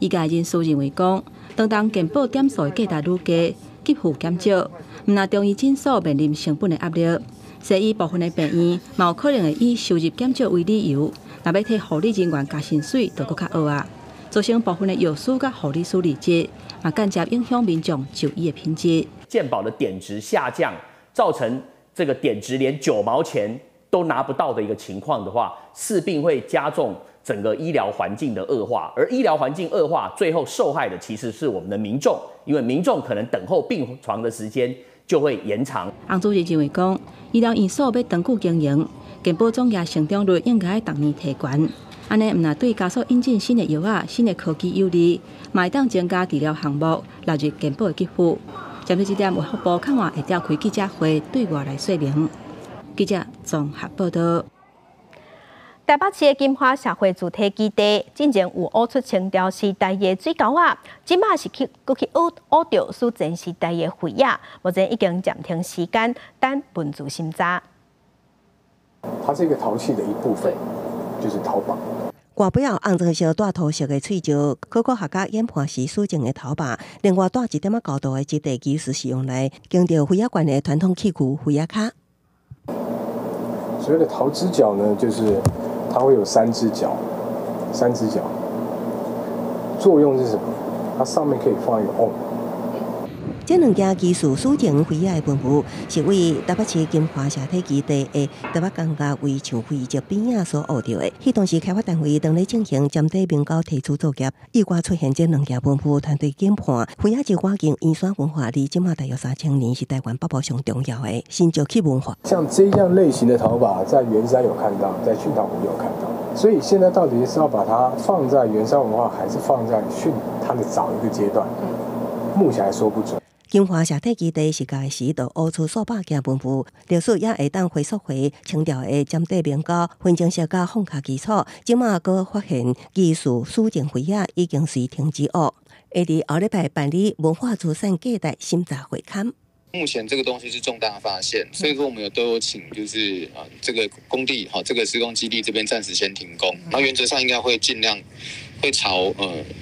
醫界人士認為講，當當健保點數的價值愈低，給付減少，毋但中醫診所面臨成本的壓力，西醫部分的病院嘛有可能會以收入減少為理由，若欲替護理人員加薪水，就閣較惡啊，造成部分的藥師佮護理師離職，嘛間接影響民眾就醫的品質。健保的點值下降，造成這個點值連9毛錢都拿不到的一個情況的話，勢必會加重整個醫療環境的惡化，而醫療環境惡化，最後受害的其實是我們的民眾，因為民眾可能等候病床的時間就會延長。洪主任認為講，醫療院所欲長久經營，健保總額成長率應該逐年提懸，按呢毋但對加速引進新的藥仔、新的科技有利，嘛會當增加治療項目納入健保的給付。針對這點，衛福部較晚會召開記者會對外來說明。記者綜合報道。台北市的金華社會主體基地，進前有挖出清朝時代的水溝仔，這馬是去閣去挖挖著史前時代的廢仔，目前已經暫停時間，等文資審查。它是一個陶器的一部分，就是陶把。外背後紅棕色帶塗色的碎石，考古學家研判是史前的陶把。另外，帶一點仔高度的質地，其實是用來扛著妃仔罐的傳統器具妃仔跤。所謂的陶支腳呢，就是它會有三隻腳，三隻腳。作用是什麼？它上面可以放一個甕。這兩件技術史前妃仔的文物，是位台北市金華社體基地的台北江家圍牆廢跡邊仔所挖著的。彼當時開發單位當咧進行針對明溝提取作業，意外出現這兩件文物，團隊研判，妃仔石挖境圓山文化離這馬大約3000年，是台灣北部上重要的新石器文化。像這樣類型的陶把，在圓山有看到，在訓陶湖有看到，所以現在到底是要把它放在圓山文化，還是放在訓它的早一個階段？目前還說不準。金華社體基地是舊時就挖出數百件文物，歷史也會當回溯回清朝的針對明溝、分鐘石佮放卡基礎，這馬閣發現技術史前妃仔已經隨停止挖，會佇後禮拜辦理文化資產價值審查會勘。目前這個東西是重大發現，所以說我們有都有請，就是啊，這個工地哈，這個施工基地這邊暫時先停工，那原則上應該會盡量會朝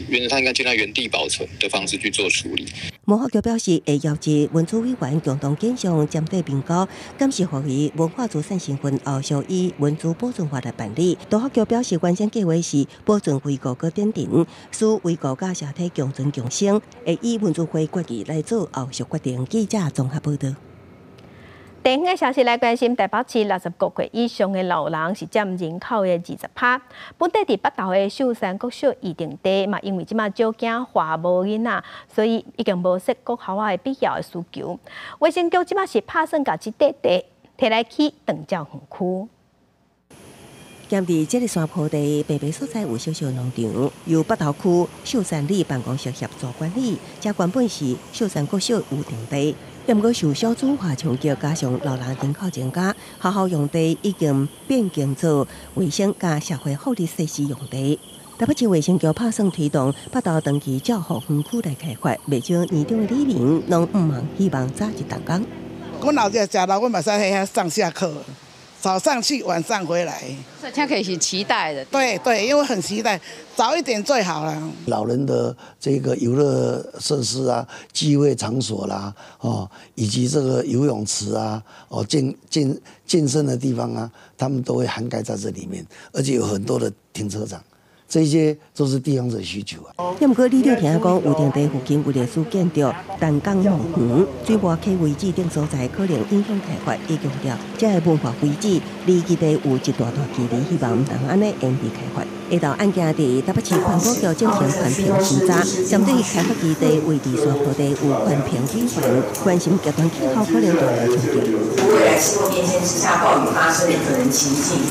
原則上應該盡量原地保存的方式去做處理。文化局表示，會邀集文資委員共同檢視針對評估，檢視予以文化資產身份後續以文資保存法來辦理。都發局表示，原先計劃是保存遺構閣典藏，使遺構佮社體共存共生，會以文資會決議來做後續決定。記者綜合報道。地方的消息來關心，台北市65歲以上的老人是佔人口的20%。本地佇北投的秀山國小預定地嘛，因為這馬少子化無囡仔，所以已經無設國校仔的必要的需求。衛生局這馬是拍算共這塊地提來起長照園區。踮佇這个山坡地，白白所在有小小農場，由北投區秀山里辦公室協助管理。這原本是秀山國小預定地，毋過受少子化衝擊，加上老人人口增加，學校用地已經變更做衛生佮社會福利設施用地。台北市衛生局拍算推動北投長期照護園區來開發，袂少年長的里民攏向望希望早日動工。阮老者食老，阮嘛使喺遐上下課。早上去，晚上回來。這可以是期待的。對對，因為很期待，早一點最好了。老人的這個遊樂設施啊、聚會場所啦，哦，以及這個游泳池啊、哦健身的地方啊，他們都會涵蓋在這裡面，而且有很多的停車場。這些都是地方的需求啊。毋過，里長聽講，預定地附近有歷史建築陳港墓園、水磨溪遺址等所在，可能影響開發。伊強調，這个文化遺址離基地有一大段距離，希望毋通按呢延遲開發。下晝案件佇台北市環保局進行環評審查，針對開發基地位置山坡地有環評委員關心極端氣候可能帶來衝擊。未來氣候變遷之下，暴雨發生的可能情境。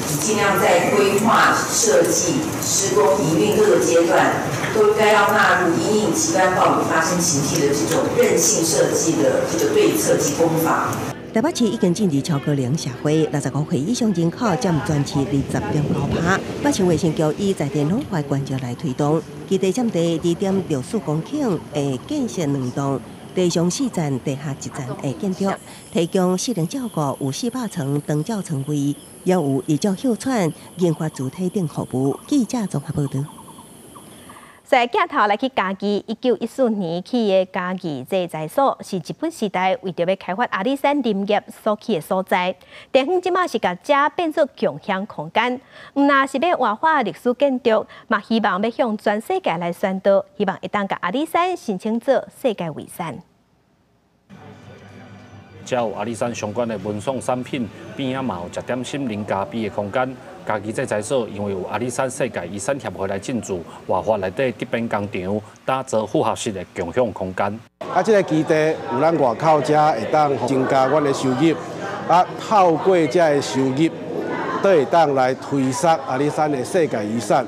盡量在規劃、設計、施工、營運各個階段，都應該要納入因應極端暴雨發生情境的這種韌性設計的這個對策及工法。台北市已經進入超高齡社會，65歲以上人口佔全市20.9%。北市衛生局以在地老化關照來推動，基地佔地2.64公頃，會建設兩棟。地上四層、地下一層的建築，提供私人照顧有400床長照床位，也有日照歇喘、銀髮主體等服務。記者綜合報導。在鏡頭來去嘉義，1914年起的嘉義製材所是日本時代為著欲開發阿里山林業所起的所在。地方這馬是共遮變做共享空間，毋但是欲活化歷史建築，嘛希望欲向全世界來宣導，希望會當共阿里山申請做世界遺產。遮有阿里山相關的文創產品，邊仔嘛有食點心、啉咖啡的空間。嘉義製材所因為有阿里山世界遺產協會來進駐，活化內底竹編工廠，打造複合式的共享空間。啊，這個基地有咱外口遮會當增加阮的收入，啊，透過這个收入，都會當來推捒阿里山的世界遺產，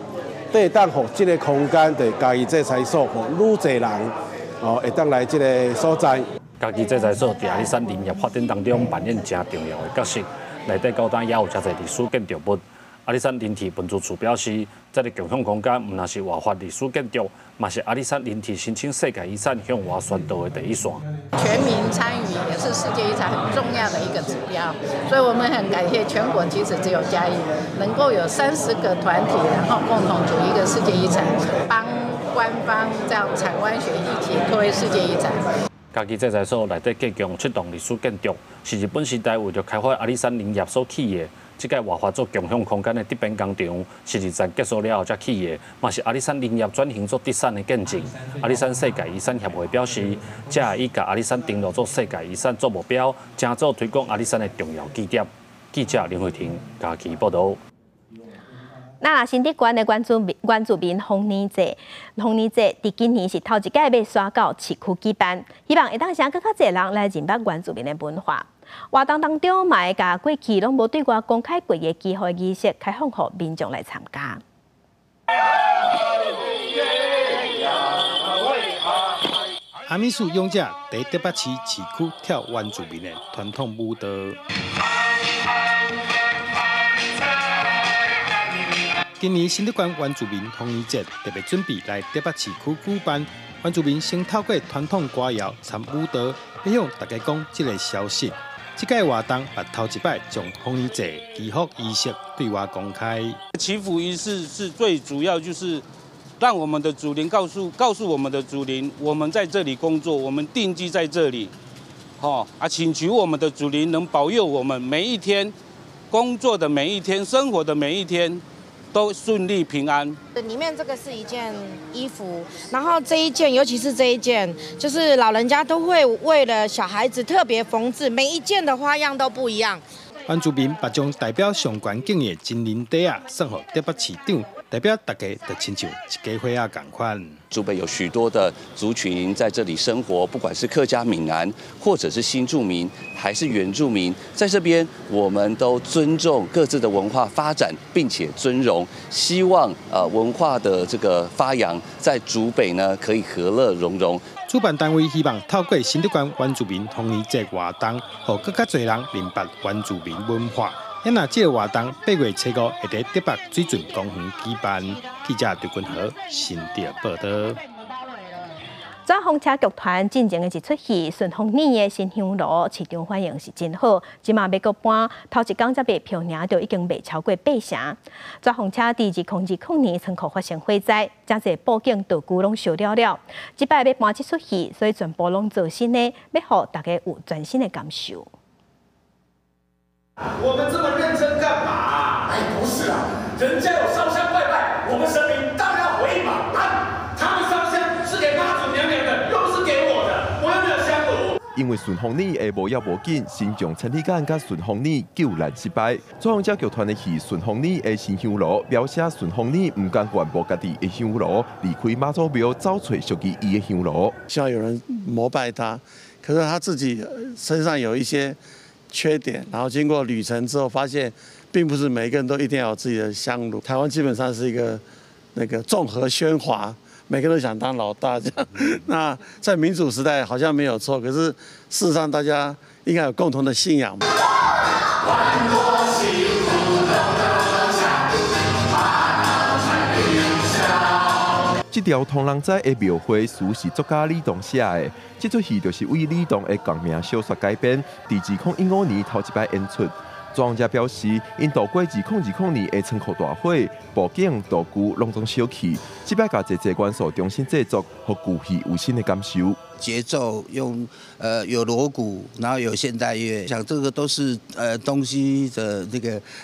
都會當予這個空間，就嘉義製材所，予愈濟人哦會當來這个所在。嘉義製材所佇阿里山林業發展當中扮演誠重要的角色，內底到今也有誠濟歷史建築物。阿里山林鐵文資處表示，這个共享空間毋但是活化歷史建築，嘛是阿里山林鐵申請世界遺產向外宣導的第一線。全民參與也是世界遺產很重要的一個指標，所以我們很感謝全國，其實只有嘉義能夠有30個團體，然後共同組一個世界遺產，幫官方這樣產官學一起推世界遺產。嘉義製材所內底共共七棟歷史建築，是日本時代為著開發阿里山林業所起的。這個活化做共享空間的竹編工廠，是二戰結束了後才起的，嘛是阿里山林業轉型做竹產的見證。阿里山世界遺產協會表示，這會以共阿里山登錄做世界遺產做目標，誠做推廣阿里山的重要基點。記者林慧婷嘉義報導。那新竹縣的原住民豐年祭，豐年祭佇今年是頭一擺欲徙到市區舉辦，希望會當讓閣較濟人來認捌原住民的文化。活動當中嘛會共過去攏無對外公開過的祈福儀式開放予民眾來參加。阿美族勇者佇台北市市區跳原住民的傳統舞蹈。今年新竹縣原住民豐年節特別準備來台北市區舉辦，原住民先透過傳統歌謠參舞蹈，欲向大家講這个消息。這屆活動也頭一擺將豐年節祈福儀式對外公開。祈福儀式是最主要，就是讓我們的祖靈告訴我們的祖靈，我們在這裡工作，我們定居在這裡，吼啊，請求我們的祖靈能保佑我們每一天工作的每一天，生活的每一天。都順利平安。裡面這個是一件衣服，然後這一件，尤其是這一件，就是老人家都會為了小孩子特別縫製，每一件的花樣都不一樣。原住民把將代表上懸敬意的金銀袋仔送予台北市長，代表大家就親像一家伙仔仝款。竹北有許多的族群在這裡生活，不管是客家、閩南，或者是新住民，還是原住民，在這邊我們都尊重各自的文化發展，並且尊榮，希望文化的這個發揚在竹北呢可以和樂融融。主辦單位希望透過新竹縣原住民豐年節活動，予閣較濟人認捌原住民文化。因若這个活動8月初5會佇台北水圳公園舉辦。記者劉君和新竹報導。紙風車劇團進前的一齣戲《順風耳的新香爐》，市場反應是真好。這馬欲閣搬，頭一工才賣票爾就已經賣超過八成。紙風車佇2020年倉庫發生火災，誠濟布景道具攏燒了了。這擺欲搬這齣戲，所以全部攏做新的，欲予大家有全新的感受。我們這麼認真幹嘛？哎，不是啊，人家有燒香拜拜，我們神明當然要回應嘛。啊，他們燒香是給媽祖娘娘的，又不是給我的，我又沒有香爐。因為順風耳的無要無緊，新疆千里眼佮順風耳救難失敗。紙風車劇團的戲《順風耳的新香爐》，描寫順風耳毋甘願無家己的香爐，離開媽祖廟走揣屬於伊的香爐。希望有人膜拜他，可是他自己身上有一些缺點，然後經過旅程之後，發現並不是每個人都一定要有自己的香爐。台灣基本上是一個那個綜合喧譁，每個人都想當老大這樣。那在民主時代好像沒有錯，可是事實上大家應該有共同的信仰。這條唐人街的廟會書是作家李棟寫的，這齣戲就是為李棟的仝名小說改編，佇2015年頭一擺演出。莊家表示，𪜶度過2020年的倉庫大火，布景道具攏總燒去，這擺共這濟元素重新製作，予舊戲有新的感受。節奏用有鑼鼓，然後有現代樂，像這個都是東西的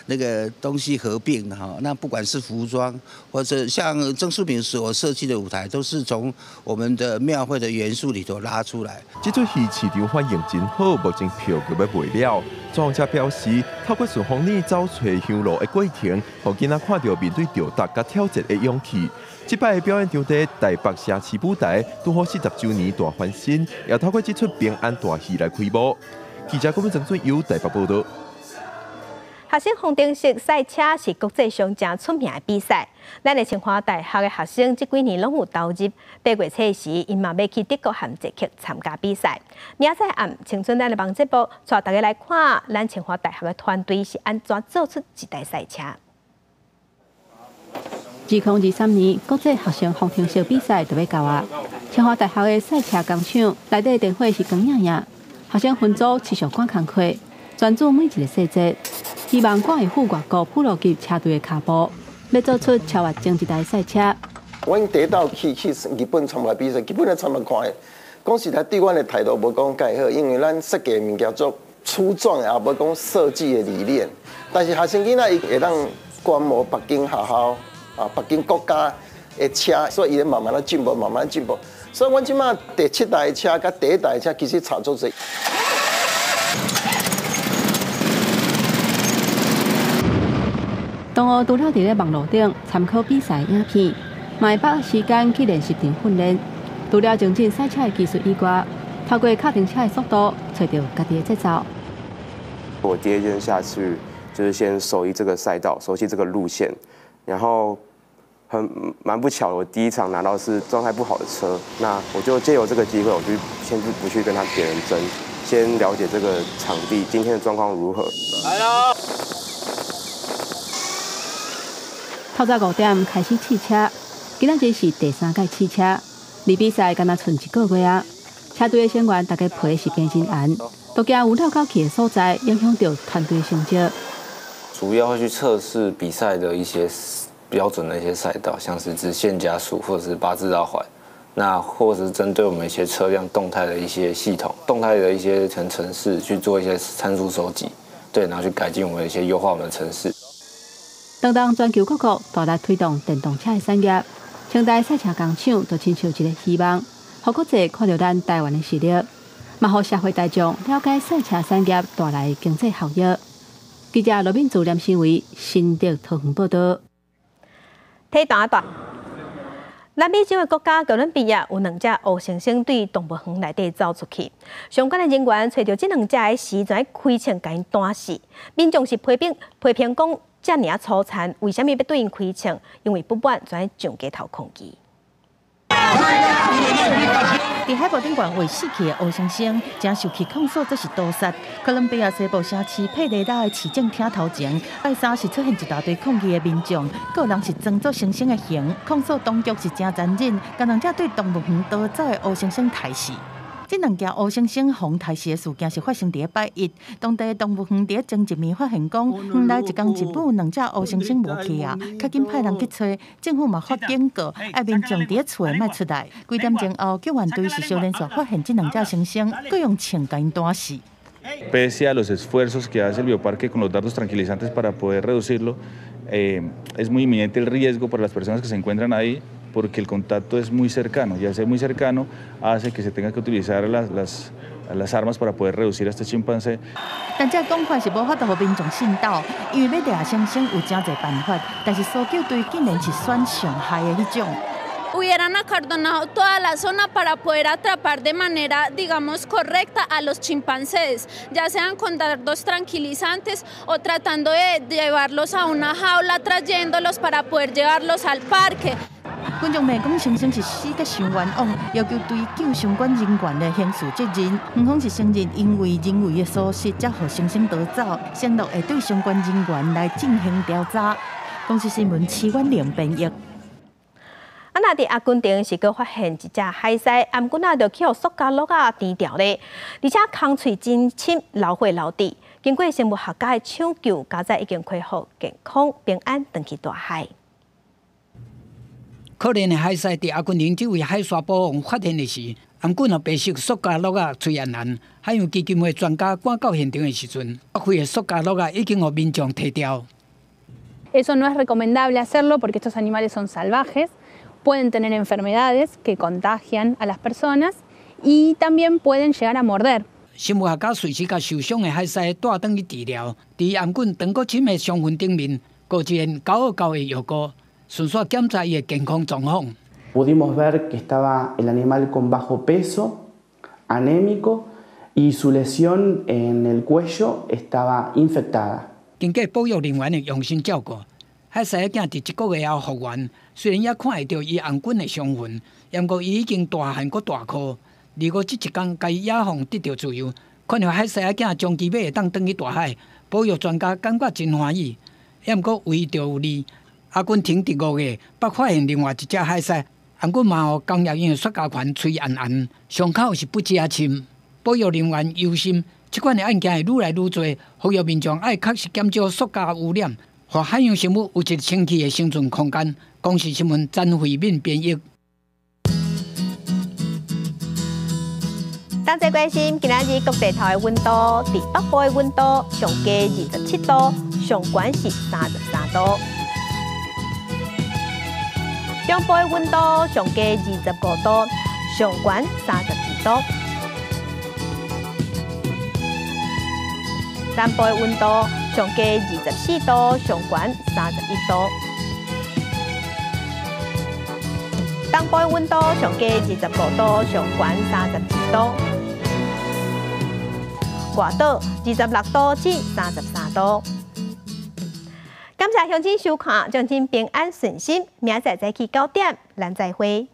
那個東西合併哈。那不管是服裝或者像曾淑敏所設計的舞台，都是從我們的廟會的元素裡頭拉出來。這齣戲市場反應真好，目前票就欲賣了。莊家表示，透過順風耳走揣香爐的過程，予囡仔看著面對著敵佮挑戰的勇氣。這擺的表演場地台北城市舞台，拄好40週年大翻新，也透過這齣平安大戲來開幕。記者郭曾俊友台北報道。學生方程式賽車是國際上誠出名的比賽。咱的清華大學的學生這幾年攏有投入。8月初時，𪜶嘛欲去德國和捷克參加比賽。明仔載暗，青春咱的網節目帶大家來看，咱清華大學的團隊是按怎做出這台賽車。2023年國際學生方程式比賽就欲到啊！清華大學的賽車工廠內底電火是光影影，學生分組持續趕工課，專注每一個細節，希望趕會赴外國普羅級車隊的跤步，欲做出超越前一代賽車。阮第一道去日本參加比賽，基本來參加看的，講實在對阮的態度無講蓋好，因為咱設計的物件足粗壯的，也無講設計的理念。但是學生囡仔伊會當觀摩別間學校啊，別間國家的車，所以伊咧慢慢咧進步，慢慢進步。所以，阮這馬第七代車佮第一代車其實差足濟。同學除了佇咧網路頂參考比賽影片，嘛會把握時間去練習場訓練。除了精進賽車的技術以外，透過跤踏車的速度，揣著家己的節奏。我第一件下去就是先熟悉這個賽道，熟悉這個路線，然後很蠻不巧，我第一場拿到是狀態不好的車，那我就借由這個機會，我就先不去跟他別人爭，先了解這個場地今天的狀況如何。來囉！透早5點開始試車，今仔日是第三屆試車，離比賽敢若賰一個月啊！車隊的成員大家皮是繃真絚，都驚有漏口氣的所在，影響著團隊成績。主要會去測試比賽的一些標準的一些賽道，像是直線加速或者是八字繞環，那或者是針對我們一些車輛動態的一些系統、動態的一些程式去做一些參數收集，對，然後去改進我們一些優化我們的程式。當當全球各國大力推動電動車的產業，清大賽車工廠就親像一個希望，予國際看著咱台灣的實力，嘛予社會大眾了解賽車產業帶來的經濟效益。記者羅敏祖、連新偉新竹桃園報道。體壇大，南美洲的國家哥倫比亞有兩隻黑猩猩對動物園內底走出去，相關的人員揣著這兩隻的時，就開槍共𪜶彈死。民眾是批評批評講遮爾仔粗殘，為啥物欲對𪜶開槍？因為不滿就愛上街頭抗議。佇海報頂懸畫死去的黑猩猩，誠受氣控訴這是屠殺。哥倫比亞西部城市佩雷拉的市政廳頭前，拜三是出現一大堆抗議的民眾，閣有人是裝作猩猩的形，控訴當局是誠殘忍，共兩隻對動物園逃走的黑猩猩刣死。這兩隻黑猩猩予刣死的事件是發生佇拜一，當地動物園佇前一暝發現講，園內一工一晡兩隻黑猩猩無去啊，較緊派人去揣，政府嘛發警告，愛民眾佇厝的莫出來。幾點鐘後，救援隊是小連續發現這兩隻猩猩，閣用槍共𪜶彈死。 Pese a los esfuerzos que hace el bioparque con los dardos tranquilizantes para poder reducirlo, es muy inminente el riesgo para las personas que se encuentran ahí, porque el contacto es muy cercano y al ser muy cercano hace que se tenga que utilizar las armas para poder reducir a este chimpancé. 但這個講法是無法度予民眾信到，因為欲掠猩猩有誠濟辦法，但是搜救隊竟然是選上害的彼種。 Hubieran acordonado toda la zona para poder atrapar de manera, digamos, correcta a los chimpancés, ya sean con dardos tranquilizantes o tratando de llevarlos a una jaula, trayéndolos para poder llevarlos al parque. 群眾罵講猩猩是死得傷冤枉，要求追究相關人員的刑事責任。園方是承認因為人為的疏失，才予猩猩逃走，承諾會對相關人員來進行調查。公視新聞徐婉玲編譯。啊，若佇阿根廷是閣發現一隻海獅，毋過啊，就去予塑膠橐仔纏牢咧，而且空喙真深，流血流滴。經過生物學家的搶救，佳哉已經恢復健康平安，轉去大海。可憐的海獅佇阿根廷這位海沙保王發現的時，頷頸予白色塑膠橐仔催絚絚。海洋基金會專家趕到現場的時陣，北非的塑膠橐仔已經予民眾提掉。 Eso no es recomendable hacerlo porque estos animales son salvajes, pueden tener enfermedades que contagian a las personas y también pueden llegar a morder. 生物學家隨時共受傷的海獅帶轉去治療，佇頷頸長閣深的傷痕頂面，閣出現厚厚的藥膏，順紲檢查伊的健康狀況。 Pudimos ver que estaba el animal con bajo peso, anémico y su lesión en el cuello estaba infectada. 經過保育人員的用心照顧，海獅仔囝佇一個月後復原。雖然猶看會著伊頷頸的傷痕，毋過伊已經大漢閣大顆。如果這一工共伊野放得著自由，看著海獅仔囝終其欲會當轉去大海，保育專家感覺真歡喜。毋過為著利，阿根廷佇5月捌發現另外一隻海獅，頷頸嘛予工業用的雪茄環催絚絚，傷口是不遮深。保育人員憂心，這款的案件會愈來愈濟，呼籲民眾愛確實減少塑膠污染，予海洋生物有一個清氣的生存空間。公視新聞詹慧敏編譯。同齊關心今仔日各地頭的溫度，佇北部的溫度上低27度，上懸是33度。中部的溫度上低25度，上懸32度。南部的溫度上低24度，上懸31度。東部的溫度上低25度，上懸32度。外島26度至33度。感謝鄉親收看，祝恁平安順心。明仔載早起9點，咱再會。